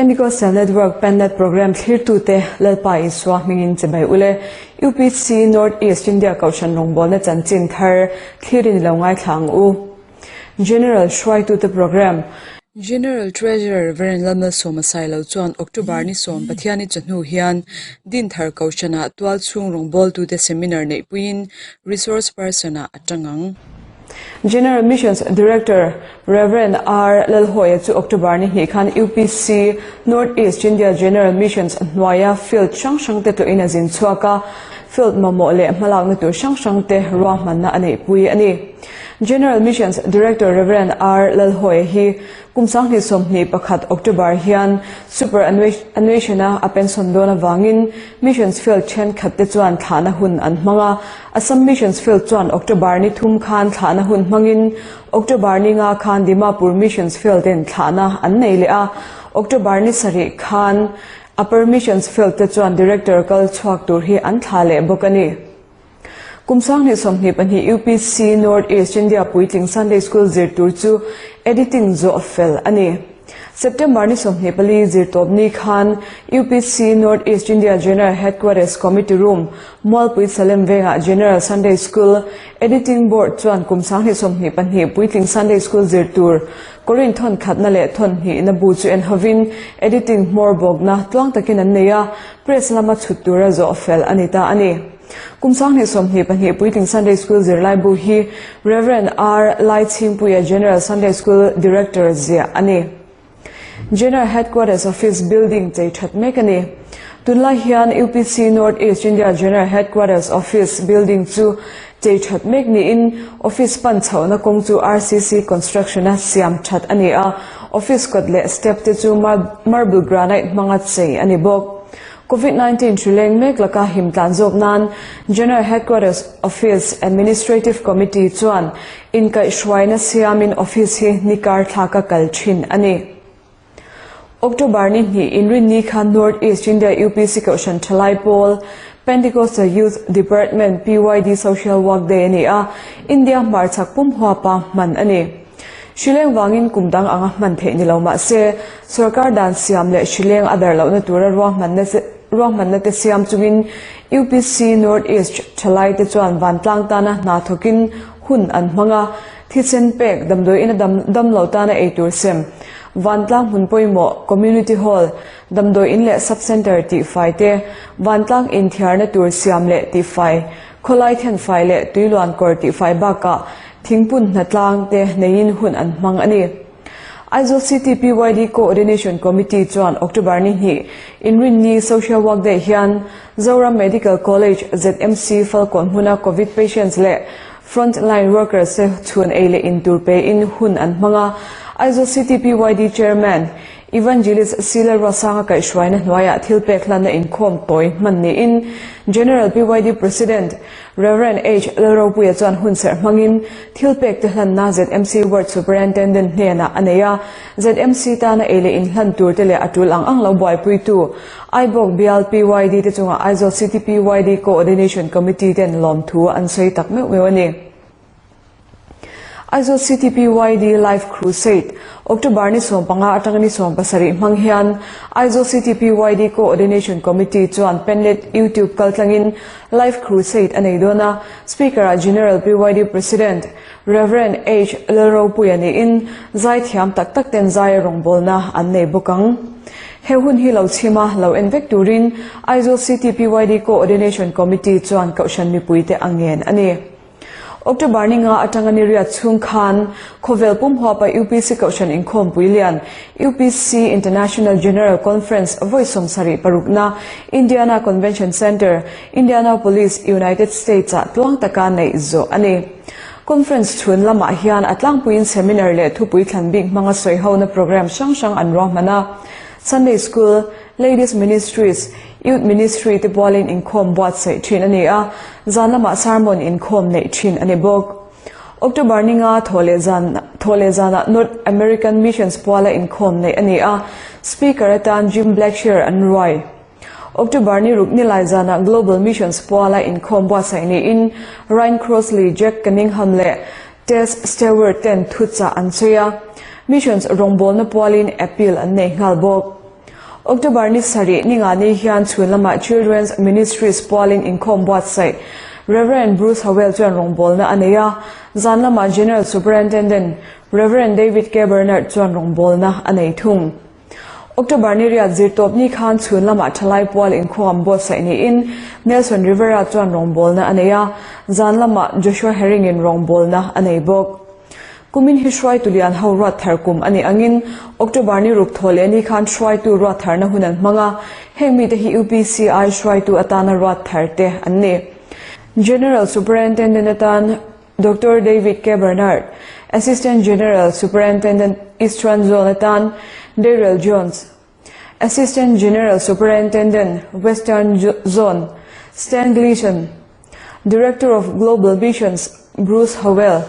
Pentecostal Network Pennet Program thlirtute Lalpa Isua hmingin chibai ule. UPC North East India Kohhran rawngbawlna chanchin thar thlirin i lo ngaithla ang u. General hruaitute Program. General Treasurer Rev. Lalmalsawma Sailo chuan October ni sawm Pathiani chawhnu hian Dinthar Kohhranah tualchhung rawngbawltute seminar neihpuiin Resource Person-ah a tang ang. General Missions Director Rev. R. Lalhawia chu October ni hnih khan UPC North East India General Missions hnuaia field hrang hrangte tlawhin a zin chhuak a, field mamawh leh hmalakna tur hrang hrangte ruahmanna a neihpui a ni. General Missions Director Rev. R. Lalhawia hi Kum 2021 October hian Superannuation-a a pension dawn avangin Missions Field thenkhat te chuan thlahna hun an hmang a. Assam Missions Field chuan October ni thum khan thlahna hun hmangin October ni nga khan Dimapur Missions Field ten thlahna an nei leh a. October ni sarih khan Upper Missions Field te chuan Director kal chhuak tur hi an thlah leh bawk a ni. Kum 2022 UPC North East India Puitling Sunday School zir tur chu editing zawh fel a ni. September ni 24 zirtawp ni khan UPC North East India General Headquarters Committee Room, Mualpui Salem Vengah General Sunday School Editing Board chuan kum 2022 Puitling Sunday School zir tur Korin thawn khatna leh thawn hnihna bu chu en hovin editing hmawr bawkna tluang takin an nei a, press lama chhut tura zawh fel a ni ta a ni. Kum 2022 Puitling Sunday School zirlai bu hi Rev. R. Laichhingpuia General Sunday School Director ziah a ni. General Headquarters Office building chei that mek a ni. Tunlai hian UPC North East India General Headquarters Office building chu chei that mek niin office pan chhohna kawng chu RCC Construction-a siam that a ni a, office kawt leh step te chu marble granite hmanga chei a ni bawk. Covid 19 hri leng mek laka him tlan zawk nan General Headquarters Office Administrative Committee chuan inkaihhruaina siamin office hi ni kar thlaka kal thin a ni. October ni hnih inrinni khan North East India UPC Kohhran Thalai Pawl Pentecostal Youth Department PYD Social Work Day a ni a, India hmarchhak pum huapa hman a ni. Hrileng vangin kum dang anga hman theih ni lo mah se, sorkar dan siam leh hrileng a dar lohna tura ruahmanna te siam chungin UPC North East thalai te chuan vantlang tana hna thawkin hun an hmang a, thisen pek damdawi ina dam lo tana ei tur sem, vantlang hmun pawimawh, community hall, damdawi in leh sub-centre tihfai te, vantlang inthiarna tur siam leh tihfai, khawlai thenfai leh tuiluankawr tihfai bakah Thingpun hnatlang te neiin hun an hmang a ni. Aizawl City PYD Coordination Committee chuan October ni hnih Inrinni Social Work Day hian Zoram Medical College, ZMC, Falkawn hmuna Covid patients leh front line workers te chhun ei leh in tur pein hun an hmang a. Aizawl City PYD Chairman Evangelist Sila Ruasanga kaihhruaina hnuaiah thil pek hlanna inkhawm tawi hman niin General PYD President Rev. H. Lalropuia chuan hun serh hmangin thil pek te hlanna ZMC Ward Superintendent hnenah a nei a, ZMC tana ei leh inhlan tur te leh a tul ang ang lo buaipuitu Aibawk Bial PYD te chungah Aizawl City PYD Coordination Committee ten lawmthu an sawi tak meuh meuh a ni. Aizawl City PYD Life Crusade, October ni 15 atanga ni 17 hmang hian Aizawl City PYD Coordination Committee chuan Penlet YouTube kaltlangin Life Crusade a nei dawn a, Speaker-ah General PYD President Rev. H. Lalropuia niin zaithiam tak tak ten zai rawngbawlna an nei bawk ang. He hun hi lo chhim a, lo en vek turin Aizawl City PYD Coordination Committee chuan Kohhran mipuite a ngen a ni. October ni nga atanga ni riat chhung khan khawvel pum huapa UPC Kohhran Inkhawmpui lian UPC International General Conference vawi sawmsarih parukna Indiana Convention Center, Indianapolis, United States ah tluang taka neih zawh a ni. Conference chhun lamah hian a tlangpuiin seminar leh thupui thlan bik hmanga sawihona program hrang hrang an ruahman a. Sunday School, Ladies Ministries, Youth Ministry te pualin inkhawm buatsaih thin a ni a, zan lamah sermon inkhawm neih thin a ni bawk. October ni nga thawhleh zan thawhleh zanah North American Missions puala inkhawm neih a ni a, Speaker atan Jim Blackshear an ruai. October ni ruk nilai zanah Global Missions puala inkhawm buatsaih niin Ryan Crossley, Jack Cunningham leh Tess Stewart ten thuchah an sawi a, Missions rawngbawlna pualin appeal an nei nghal bawk. October ni sarih ni nga ni hian chhun lamah Children's Ministries pualin inkhawm buatsaih Rev. Bruce Howell chuan rawngbawlna a nei a, zan lamah General Superintendent Rev. David K. Bernard chuan rawngbawlna a nei thung. October ni riat zirtawp ni khan chhun lamah thalai pual inkhawm buatsaih niin Nelson Rivera chuan rawngbawlna a nei a, zan lamah Joshua Herring-in rawngbawlna a nei bawk. Kumin hi hruaitu lian ho ruat thar kum a nih angin October ni ruk thaw leh ni khan hruaitu ruat tharna hun an hmang a, heng mite hi UPCI hruaitu atana ruat thar te an ni. General Superintendent atan Doctor David K. Bernard, Assistant General Superintendent Eastern Zone atan Daryl Jones, Assistant General Superintendent, Western Zone, Stan Gleason, Director of Global Missions, Bruce Howell,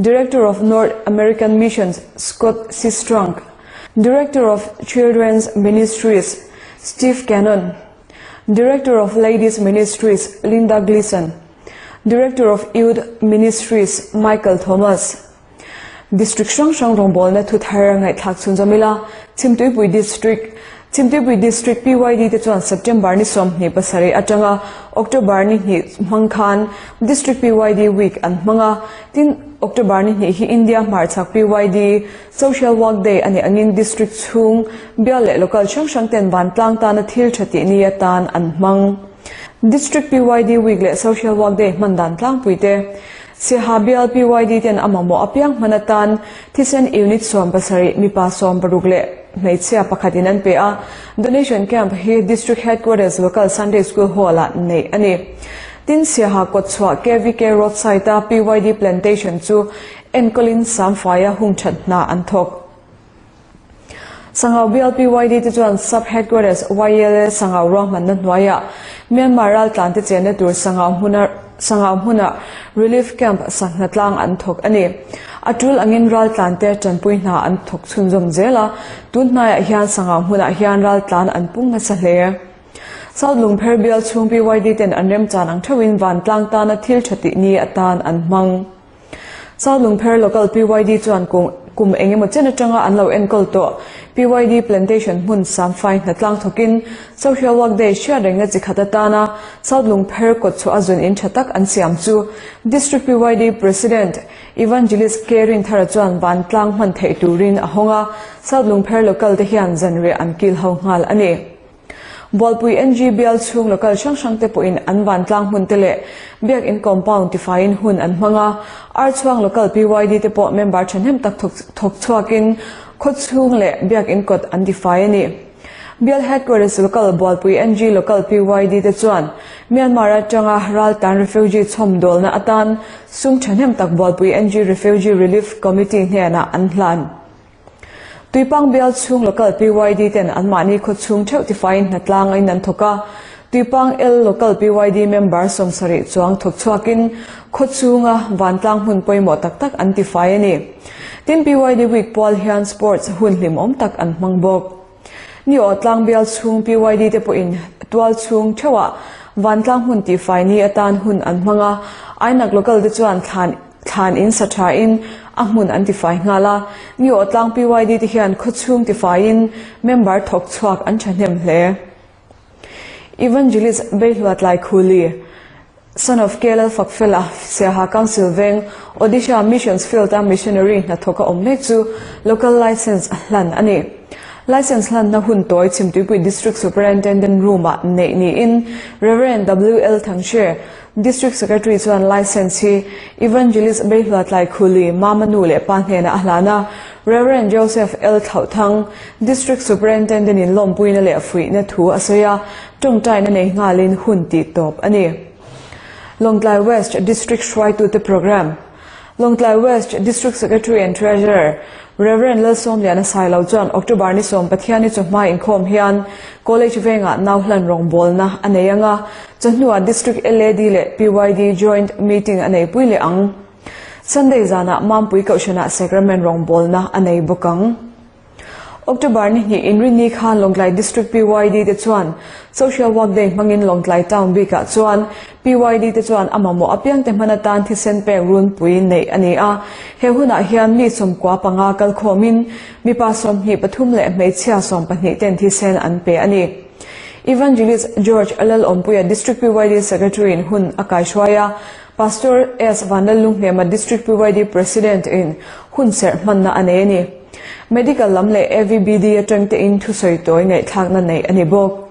Director of North American Missions, Scott Sistrunk, Director of Children's Ministries, Steve Cannon, Director of Ladies Ministries, Linda Gleason, Director of Youth Ministries, Michael Thomas. District hrang hrang rawngbawlna thu thar ngaihthlak chhunzawm ila, Chhimtuipui District, Chhimtuipui District PYD te chuan September ni 27 atanga October ni hnih hmang khan District PYD Week an hmang a, tin October ni hnih hi India hmarchhak PYD Social Work Day a nih angin District chhung bial leh local hrang hrang ten vantlang tana thil tha tih ni atan an hmang. District PYD Week leh Social Work Day hman dan tlangpui te Siaha bial PYD ten a mamawh apiang hman atan thisen unit 70 mipa 60 leh hmeichhia pakhatin an pe a, donation camp hi District Headquarters Local Sunday School Hall-ah neih a ni. Tin, Siaha kawtchhuah KVK roadside-a PYD plantation chu enkawlin Samfaia hung that hna an thawk. Sangau bial PYD te chuan Sub Headquarters YLA Sangau ruahmanna hnuaiah Myanmar raltlan te chenna tur Sangau hmuna Sangau hmuna Relief Camp sanghna tlang an thawk a ni. A tul angin raltlan te tanpui hna an thawk chhunzawm zel a, tun hnaiah hian Sangau hmunah hian raltlan an pung nasa hle. South Lungpher bial chhung PYD ten an remchan ang theuhin vantlang tana thil tha tih ni atan an hmang. South Lungpher Local PYD chuan kum eng emaw chen atanga an lo enkawl tawh PYD Plantation hmun Samfai hnatlang thawkin Social Work Day hriat rengna chi khat atana South Lungpher kawtchhuah a zun in tha tak an siam chu District PYD President Evangelist K Rinthara chuan vantlang hman theih turin a hawng a, South Lungpher Local te hian zanriah an kil ho nghal a ni. Bualpui NG bial chhung local hrang hrang te pawhin an vantlang hmun te leh biakin compound tifaiin hun an hmang a, Archhuang local PYD te pawh member thahnem tak thawk chhuakin khaw chhung leh biakin kawt an tifai a ni. Bial headquarters local Bualpui NG local PYD te chuan Myanmar atanga raltan refugee chhawmdawlna atan sum thahnem tak Bualpui NG Refugee Relief Committee hnenah an hlan. Tuipang bial chhung local PYD ten anmahni khaw chhung theuh tifaiin hnatlang in an thawk a, Tuipang L local PYD member 70 chuang thawk chhuakin khaw chhunga vantlang hmun pawimawh tak tak an tifai a ni. Tin PYD week pual hian sports hun hlimawm tak an hmang bawk. Ni aw tlang bial chhung PYD te pawhin tual chhung theuhah vantlang hmun tifai ni atan hun an hmang a, Ainak local te chuan thlan Thlan in sa thain a hmun an tifai nghal a, Ni aw tlang PYD te hian khawchhung tifaiin member thawk chhuak an thahnem hle. Evangelist Beihluatlai Khuli, son of KLL Fakfela, Siaha Council Veng, Odisha Missions Field a missionary hnathawk a awm mek chu local license a hlan a ni. License hlanna hun tawi Chhimtuipui District Superintendent Room-ah neih niin Rev. WL Thangshre, District Secretary chuan License hi Evangelist Beihluatlai Khuli, Mama nu leh pa hnenah a hlan a, Rev. Joseph L. Thlauhthang, District Superintendent in lawmpuina leh fuihna thu a sawi a, tawngtaina nei nghalin hun tih tawp a ni. Lawngtlai West District hruaitute Programme Lawngtlai West District Secretary and Treasurer Rev. Lalsawmliana Sailo chuan October ni sawm Pathianni chawhma inkhawm hian College vengah nau hlan rawngbawlna a nei ang a, chawhnuah District LAD leh PYD Joint Meeting a neipui leh ang. Sunday zanah Mampui Kohhranah Sacrament rawngbawlna a nei bawk ang. October ni hnih Inrinni khan Lawngtlai District PYD te chuan Social Work Day hmangin Lawngtlai Town bikah chuan PYD te chuan a mamawh apiangte hman atan thisen pek runpui neih a ni a. He hunah hian mi 95 kalkhawmin mipa 23 leh hmeichhia 12 ten thisen an pe a ni. Evangelist George Lalawmpuia District PYD Secretary in hun a kaihruai a, Pastor S. Vanlallunghnema District PYD President in hunserh hmanna a nei a ni. Medical lam leh AVBD atang te in thusawi tawi ngaihthlakna neih a ni bawk.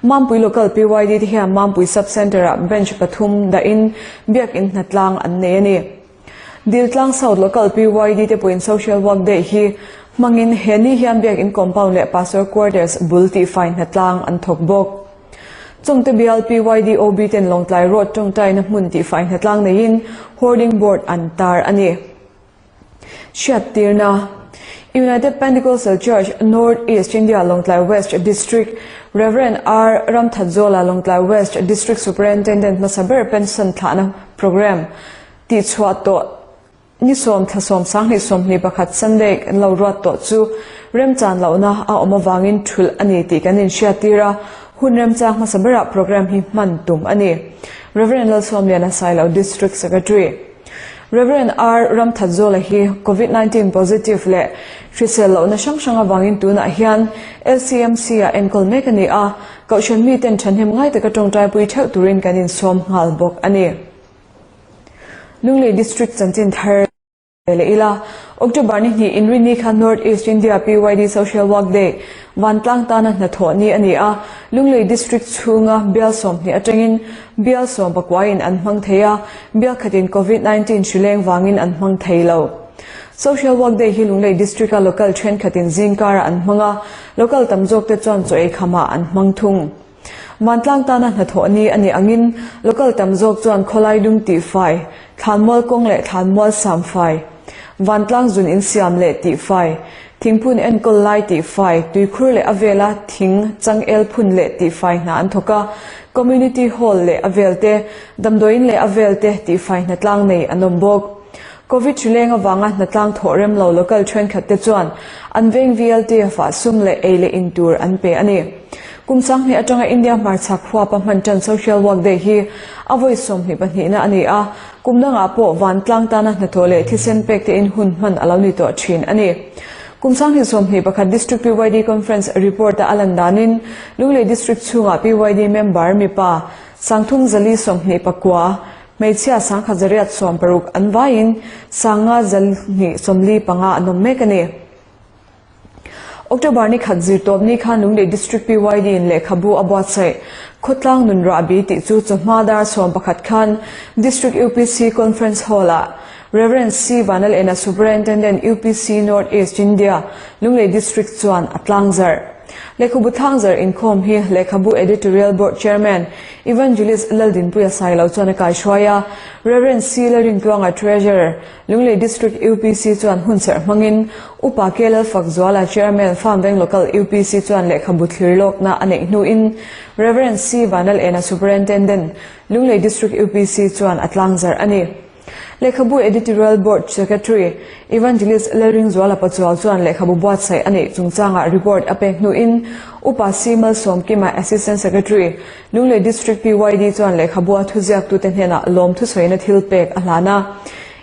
Mampui Local PYD te hian Mampui Sub Centre ah Bench pathum dah in biakin hnatlang an nei a ni. Diltlang South Local PYD te pawhin Social Work Day hi hmangin he ni hian biakin compound leh Pastor Quarters bul tihfai hnatlang an thawk bawk. Chungte bial PYD OB ten Lawngtlai Road tawngtaina hmun tihfai hnatlang neiin hoarding board an tar a ni. Hriattirna, United Pentecostal Church, North East India Lawngtlai West District, Rev. R. Ramthatzuala Lawngtlai West District Superintendent hmasa ber pension thlahna programme tihchhuah tawh Ni sawm thla sawm sanghnih 21 Sunday kan lo ruat tawh chu remchan lohna a awm avangin thulh a ni tih kan inhriattir a, hun remchang hmasa berah programme hi hman tum a ni. Rev. Lalsawmliana Sailo District Secretary. Rev. R. Ramthatzawla hi Covid 19 positive leh hrisel lohna hrang hrang avangin tunah hian LCMC ah enkawl mek a ni a, Kohhran miten thahnem ngai taka tawngtaipui theuh turin kan insawm nghal bawk a ni. Lunglei District chanchin thar leh ila, October ni hnih Inrinni khan North East India PYD Social Work Day vantlang tana hnathawh ni a ni a, Lunglei District chhunga bial 20 atangin bial sawmpakuain an hmang thei a, bial khatin Covid 19 hrileng vangin an hmang thei lo. Social Work Day hi Lunglei District-a local thenkhatin zingkarah an hmang a, local tam zawkte chuan chaw ei khamah an hmang thung. Vantlang tana hnathawh ni a nih angin local tam zawk chuan khawlai dum tihfai, thlanmual kawng leh thlanmual samfai, vantlang zun insiam leh tihfai, thingphun enkawl lai tihfai, tuikhur leh a vela thing changel phun leh tihfai hna an thawk a, community hall leh a velte, damdawiin leh a velte tihfai hnatlang nei an awm bawk. Covid hrileng avanga hnatlang thawh rem lo local thenkhat te chuan an veng VLTF-ah sum leh ei leh in tur an pe a ni. Kum sanghnih atanga India hmarchhak huapa hman tan Social Work Day hi a vawi 22 na a ni a, kum dangah pawh vantlang tana hnathawh leh thisen pek tein hun hman a lo ni tawh thin a ni. Kum sanghnih 21 District PYD Conference report-a a lan danin Lunglei District chhungah PYD member mipa 3429, hmeichhia 1860 an vaiin 5245 an awm mek a ni. October ni khat zirtawp ni khan Lunglei District PYD in lehkhabu a buatsaih Khawtlang Nun Rahbi tih chu chawhma dar 11 khan District UPC Conference Hall ah Rev. C. Vanlalena Superintendent UPC North East India Lunglei District chuan a tlangzarh. Lehkhabu tlangzarh inkhawm hi Lehkhabu Editorial Board Chairman Evangelist Laldinpuia Sailo chuan a kaihruai a, Rev. C. Lalrintluanga Treasurer Lunglei District UPC chuan hunserh hmangin Upa K. Lalfakzuala Chairman Farmveng Local UPC chuan lehkhabu thlir lawkna a neih hnuin Rev. C. Vanlalena Superintendent, Lunglei District UPC chuan a tlangzarh a ni. Lehkhabu Editorial Board Secretary, Evangelist Lalringzuala Pachuau chuan lehkhabu buatsaih a neih chungchangah report a pek hnuin Upa C. Malsawmkima Assistant Secretary, Lunglei District PYD chuan lehkhabua thuziaktute hnenah lawm thusawiina thil pek a hlan a.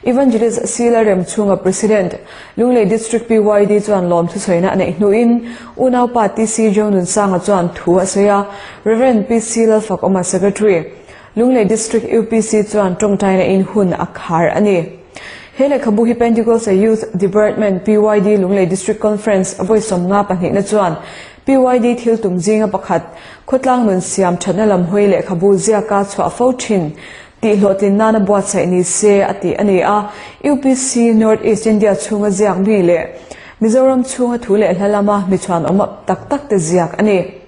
Evangelist C. Lalremchhunga President, Lunglei District PYD chuan lawm thusawiina a neih hnuin unaupa TC Jonunsanga chuan thu a sawi a, Rev. PC Lalfakawma Secretary, Lunglei District UPC chuan tawngtaina in hun a khar a ni. He lehkhabu hi Pentecostal Youth Department, PYD, Lunglei District Conference vawi 52 na chuan PYD thil tum zinga pakhat, khawtlang nun siam thatna lam hawi lehkhabu ziaka chhuah fo thin tih hlawhtlin nana buatsaih ni se a tih a ni a. UPC North East India chhunga ziak mi leh Mizoram chhunga thu leh hla lama mi chhuanawm tak tak te ziak a ni.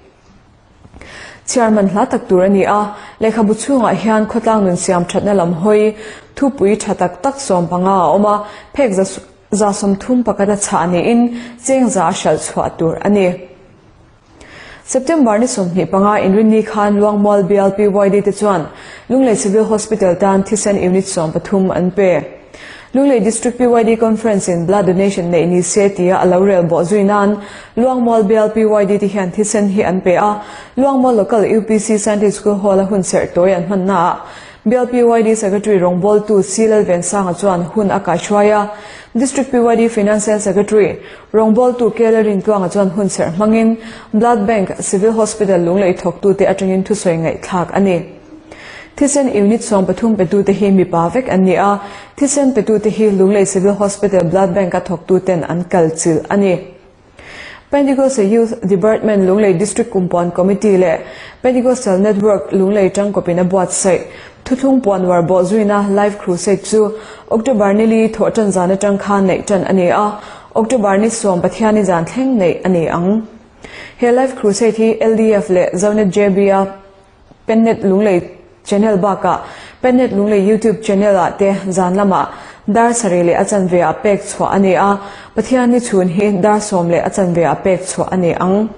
Chhiar man hla tak tur a ni a, lehkhabu chhungah hian khawtlang nun siam thatna lam hawi thupui tha tak tak 15 a awm a, phek 131 a chhah niin cheng za a hralh chhuah tur a ni. September ni 25 Inrinni khan Luangmual bial PYD te chuan Lunglei Civil Hospital tan thisen unit 13 an pe. Lunglei District PYD Conference in Blood Donation neih ni se tia a lo rel bawh zui nan Luangmual bial PYD te hian thisen hi an pe a, Luangmual Local UPC Sunday School Hall a hun serh tawi an hman naah Bial PYD Secretary rawngbawltu C Lalvensanga chuan hun a kaihruai a, District PYD Financial Secretary rawngbawltu K Lalrintluanga chuan hun serh hmangin Blood Bank Civil Hospital Lunglei thawktute atangin thusawi ngaihthlak a ni. Thisen unit 13 petute hi mipa vek an ni a, thisen petute hi Lunglei Civil Hospital Blood Bank-a thawktuten an kal chilh a ni. Pentecostal Youth Department Lunglei District Kumpuan Committee leh Pentecostal Network Lunglei tangkawpin a buatsaih Thuthlung Puanwar bawhzuina Live Crusade chu October ni li thawh tan zan atang khan neih tan a ni a, October ni sawm Pathiani zan thleng neih a ni ang. He Live Crusade hi LDF leh Zonet JB-a Pennet Lunglei Channel bakah Pennet Lunglei YouTube Channel ah te zan lamah dar sarih leh a chanve ah pek chhuah a ni a, Pathian ni chhun hi dar sawm leh a chanve ah pek chhuah a ni ang.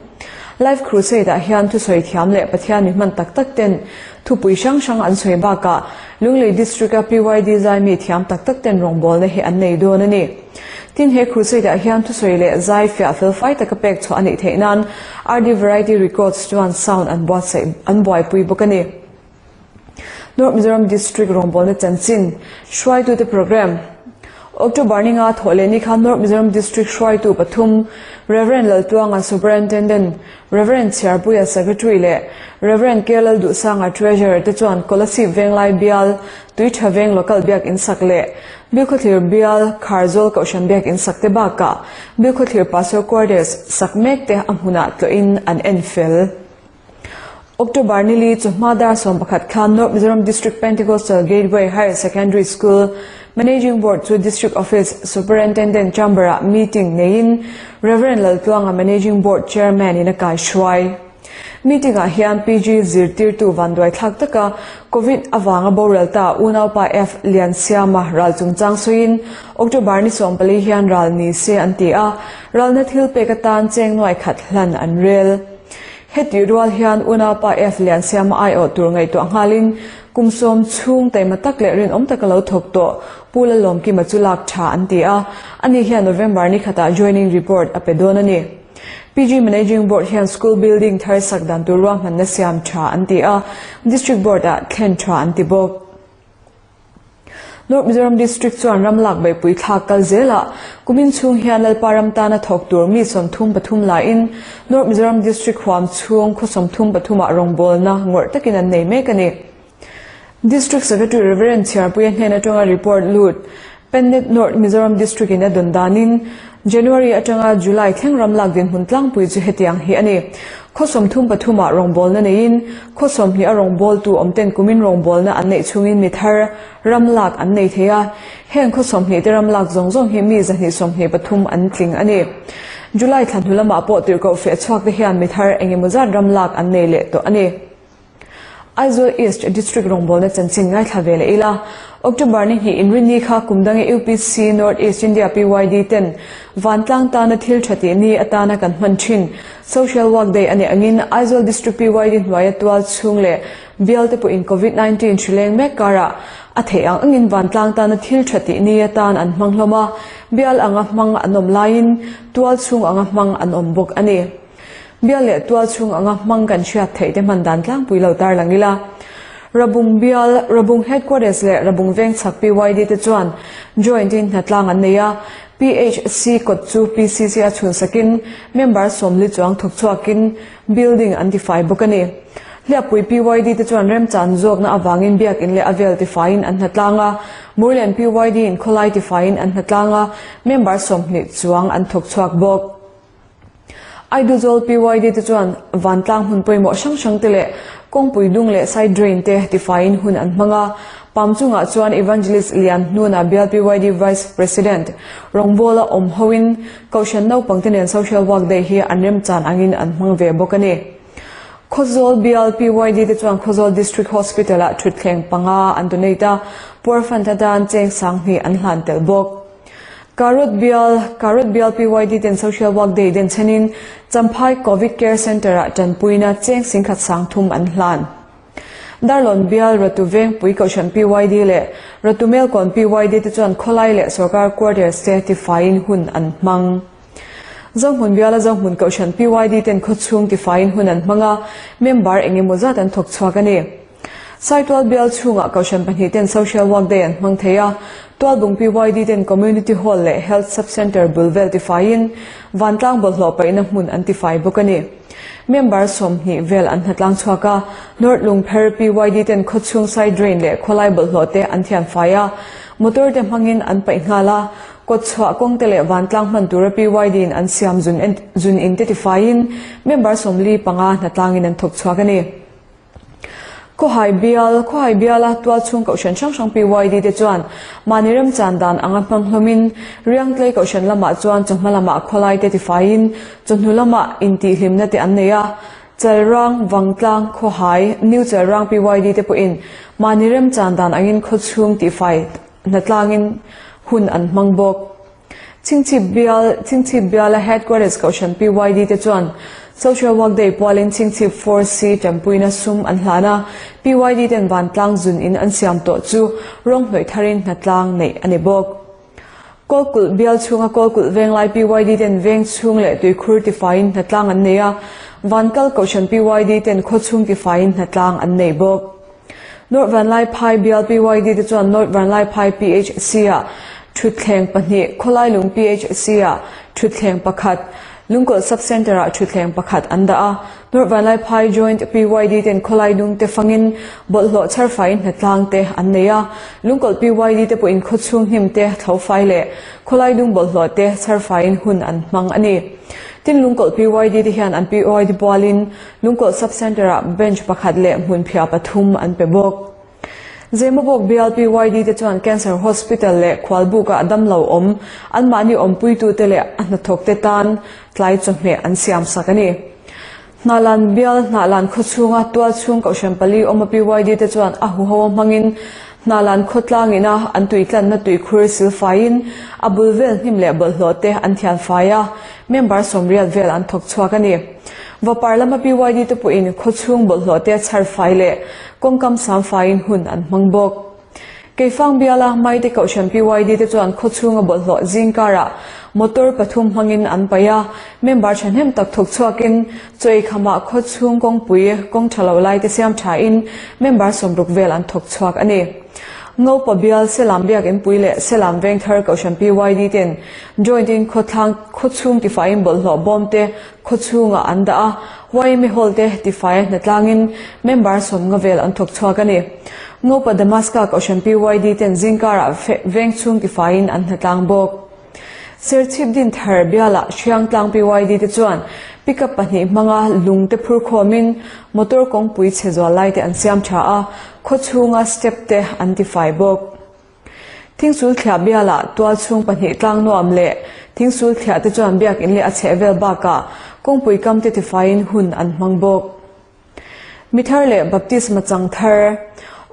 Live Crusade ah hian thusawi thiam leh Pathian mi hman tak tak ten thupui hrang hrang an sawi bakah Lunglei District a PYD zai mi thiam tak tak ten rawngbawlna hi an nei dawn a ni. Tin, he crusade-ah hian thusawi leh zai fiah fel fai taka pek chhuah a nih theih nan RD Variety Records chuan sound an buatsaih an buaipui bawk a ni. North Mizoram District rawngbawlna chanchin hruaitute programme October ni nga thawh leh ni khan North Mizoram District hruaitu pathum Rev. Laltuanga Superintendent, Rev. Chhiarpuia Secretary leh Rev. K Lalduhsanga Treasurer te chuan Kolasib Venglai Bial Tuitha Veng Local Biak Insak leh Bilkhawthlir bial Kharzawl Kohhran biak in sak te bakah Bilkhawthlir Pastor Quarters sak mek te a hmunah tlawhin an en fel. October ni li chu hma dar 11 khan North Mizoram District Pentecostal Gateway Higher Secondary School Managing Board chu District Office Superintendent Chamber-ah meeting neiin Rev. Laltluanga Managing Board Chairman in a kaihruai. Meeting ah hian PG zirtirtu vanduai thlak taka Covid avanga boral ta unaupa F Liansiama ral chungchang sawiin October ni 14 hian ral ni se an ti a, ralna thil pek atan cheng nuai khat hlan an rel. Hetih rual hian unaupa F Liansiama aiawh tur ngaihtuah nghalin kum sawm chhung taima tak leh rinawm taka lo thawk tawh Pu Lalawmkima chu lak tha an ti a, ani hian November ni khatah joining report a pe dawn a ni. PG Managing Board hian school building thar sak dan tur ruahmanna siam tha an ti a, District Board ah thlen tha an ti bawk. North Mizoram District chuan ram lak beihpui thlak kal zelah kumin chhung hian Lalpa ram tana thawk tur mi 33 laiin North Mizoram District huam chhung khaw 33 ah rawngbawlna ngawrh takin an nei mek a ni. District Secretary Rev. Chhiarpuia hnen atanga report lut Pennet North Mizoram District in a dawn danin January atanga July thleng ram lak dinhmun tlangpui chu hetiang hi a ni. Khaw 33 ah rawngbawlna neiin khaw 20 a rawngbawltu awm ten kumin rawngbawlna an neih chhungin mi thar ram lak an nei thei a, heng khaw 20 te ram lak zawng zawng hi mi 123 an tling a ni. July thla hnu lamah pawh tirhkoh feh chhuak te hian mi thar engemaw zat ram lak an nei leh tawh a ni. Aizawl East District rawngbawlna chanchin ngaithla ve leh ila, October ni hnih inrinni kha kum dange UPC North East India PYD ten vantlang tana thil tha tih ni atana kan hman thin Social Work Day a nih angin Aizawl District PYD hnuaia tual chhung leh bial te pawhin Covid 19 hri leng mek karah a theih ang angin vantlang tana thil tha tih ni atan an hmang hlawm a, bial anga hmang an awm laiin tual chhung anga hmang an awm bawk a ni. Bial leh tual chhung anga hmang kan hriat theih te hman dan tlangpui lo tarlang ila. Rabung bial, Rabung Headquarters leh Rabung Vengchhak PYD te chuan joint in hnatlang an nei a, PHC kawt chu PCC a chhun sakin member 40 chuang thawk chhuakin building an tifai bawk a ni. Hliappui PYD te chuan remchan zawkna avangin biakin leh a vel tifaiin an hnatlang a, Murlen PYD in khawlai tifaiin an hnatlang a, member 20 chuang an thawk chhuak bawk. Aiduzawl PYD te chuan vantlang hmun pawimawh hrang hrang te leh kawngpui dung leh side drain te tifaiin hun an hmang a. Pam chungah chuan Evangelist Lian Hnuna bial PYD Vice President rawngbawla awm hoin Kohhran naupang te nen Social Work Day hi an remchan angin an hmang ve bawk a ni. Khawzawl bial PYD te chuan Khawzawl District Hospital ah thutthleng panga an donate a, Poor Fund atan cheng 2000 an hlan tel bawk. Karut bial, Karut bial PYD ten Social Work Day den chhenin Champhai Covid Care Centre ah tanpuina cheng 1030 an hlan. Darlawn bial Ratu Vengpui Kohhran PYD leh Ratu Melkawn PYD te chuan khawlai leh sorkar quarters te tifaiin hun an hmang. Zohmun biala Zohmun Kohhran PYD ten khawchhung tifaiin hun an hmang a, member eng emaw zat an thawk chhuak a ni. Saitual bial chhungah Kohhran pahnih ten Social Work Day an hmang thei a, Tualbung PYD ten Community Hall leh Health Sub Centre bul vel tifaiin vantlang bawlhhlawh paihna hmun an tifai bawk a ni. Member 20 vel an hnatlang chhuak a, North Lungpher PYD ten khawchhung side drain leh khawlai bawlhhlawh te an thian fai a, motor te hmangin an paih nghal a, kawtchhuah kawng te leh vantlang hman tura PYD in an siam zun zun in te tifaiin member 45 hnatlangin an thawk chhuak a ni. Khawhai bial, Khawhai biala tualchhung kohhran hrang hrang PYD te chuan mahni remchan dan anga hmang hlawmin Riangtlei kohhran lamah chuan chawhma lamah khawlai te tifaiin chawhnu lamah intihhlimna te an nei a. Chalrang, Vangtlang, Khawhai, New Chalrang PYD te pawhin mahni remchan dan angin khawchhung tifai hnatlangin hun an hmang bawk. Chhingchhip bial, Chhingchhip biala Headquarters Kohhran PYD te chuan Social Work Day pualin Chhingchhip 4C tanpuina sum an hlan a, PYD ten vantlang zun in an siam tawh chu rawng hnawih tharin hnatlang neih a ni bawk. Kawlkulh bial chhunga Kawlkulh venglai PYD ten veng chhung leh tuikhur tifaiin hnatlang an nei a, Vankal Kohhran PYD ten khawchhung tifaiin hnatlang an nei bawk. North Vanlaiphai bial PYD te chuan North Vanlaiphai PHC-ah thutthleng pahnih, Khawlailung PHC-ah thutthleng pakhat, Lungkawlh Sub-Centre-ah thutthleng pakhat an dah a. North Vanlaiphai Joint PYD ten Khawlailung te fangin bawlhhlawh chharfaiin hnatlang te an nei a. Lungkawlh PYD te pawhin khawchhung hnim te thlofai leh Khawlailung bawlhhlawh te chharfaiin hun an hmang a ni. Tin, Lungkawlh PYD te hian an PYD pualin Lungkawlh Sub-Centre-ah bench pakhat leh hmunphiah pathum an pe bawk. Zemabawk bial PYD te chuan Cancer Hospital leh Khualbuk-ah damlo awm, anmahni awmpuitute leh a hnathawkte tan tlai chawhmeh an siamsak a ni. Hnahlan bial Hnahlan khawchhunga tualchhung Kohhran pali awma PYD te chuan a huho hmangin Hnahlan khawtlang ina an tuitlanna tuikhur silfaiin a bul vel hnim leh bawlhhlawh te an thianfai a, member 80 vel an thawk chhuak a ni. Vapar lama PYD te pawhin khawchhung bawlhhlawh te chhar fai leh kawngkam sam faiin hun an hmang bawk. Keifang biala Maite Kohhran PYD te chuan khawchhunga bawlhhlawh zingkarah motor pathum hmangin an paih a, member thahnem tak thawk chhuakin chaw eikhamah khawchhung kawngpui kawng tha lo lai te siam thain member 60 vel an thawk chhuak a ni. Ngopa bial Selam Biakinpui leh Selam Vengthar Kohhran PYD ten joint in khawthlang khawchhung tifaiin bawlhhlawh bawm te Khawchhungah an dah a, YMA Hall te tifai a hnatlangin member 50 vel an thawk chhuak a ni. Ngopa Damaska Kohhran PYD ten zingkarah vengchhung tifaiin an hnatlang bawk. Serchhip Dinthar bialah Hriangtlang PYD te chuan pickup pahnih hmanga lung te phur khawmin motor kawngpui chhe zual lai te an siam tha a, khawchhunga step te an tifai bawk. Thingsul thliah bialah tualchhung pahnih tlang nuam leh thingsul thliah te chuan biakinn leh a chhehvel bakah kawngpui kam te tifaiin hun an hmang bawk. Mithar leh Baptisma chang thar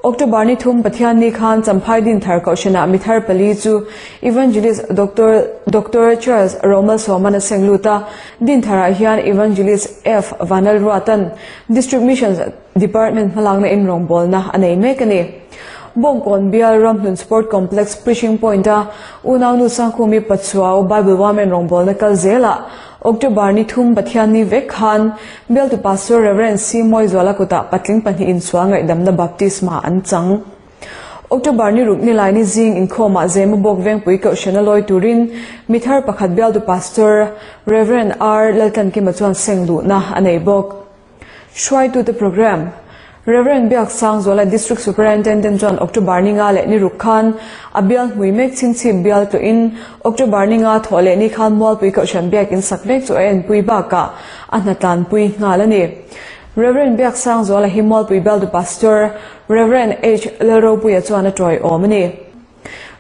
October ni thum Pathianni khan Champhai Dinthar Kohhranah mithar pali chu Evangelist Doctor Doctor Charles Romalsawman a seng lut a, Dintharah hian Evangelist F Vanlalruatan District Missions Department hmalakna in rawngbawlna a nei mek a ni. Bawngkawn bial Ramhlun Sport Complex Preaching Point-a unaunu Sangkhumi Pachuau Bible Women rawngbawlna kal zelah October ni thum Pathianni vek khan bialtu Pastor Rev. C. Mawizuala kutah patling pahnih insual ngaihdamna baptisma an chang. October ni ruk nilai ni zing inkhawmah Zemabawk Vengpui Kohhrana lawi turin mithar pakhat bialtu Pastor Rev. R. Laltlankima chuan seng luhna a nei bawk. Hruaitute Programme, Rev. Biaksangzuala District Superintendent chuan October ni nga leh ni ruk khan a bial hmui mek chhingchhip bial tawhin October ni nga thawh leh ni khan Mualpui Kohhran biakin sak mek chu a enpui bakah a hnatlanpui nghal a ni. Rev. Biaksangzuala hi Mualpui bialtu Pastor Rev. H. Lalropuia chuan a tawiawm a ni.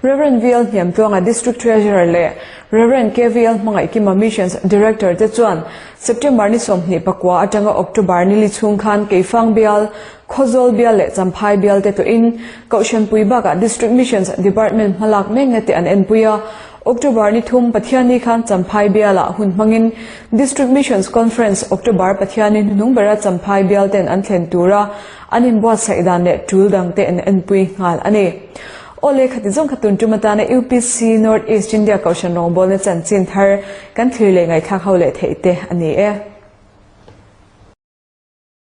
Rev. VL Hniamtluanga District Treasurer leh Rev. KVL Hmangaihkima Missions Director te chuan September ni 29 atanga October ni li chhung khan Keifang bial, Khawzawl bial leh Champhai bial te tawhin Kohhranpui bakah District Missions Department hmalak mekna te an enpui a. October ni thum Pathianni khan Champhai bialah hun hmangin District Missions Conference October Pathianni hnuhnung bera Champhai bial ten an thlen tura an inbuatsaih dan leh tul dang te an enpui nghal a ni. Aw le khati zawng kha tun tum atana UPC North East India Kohhran rawngbawlna chanchin thar kan thlir leh ngaihthlak ho leh theih te a ni e.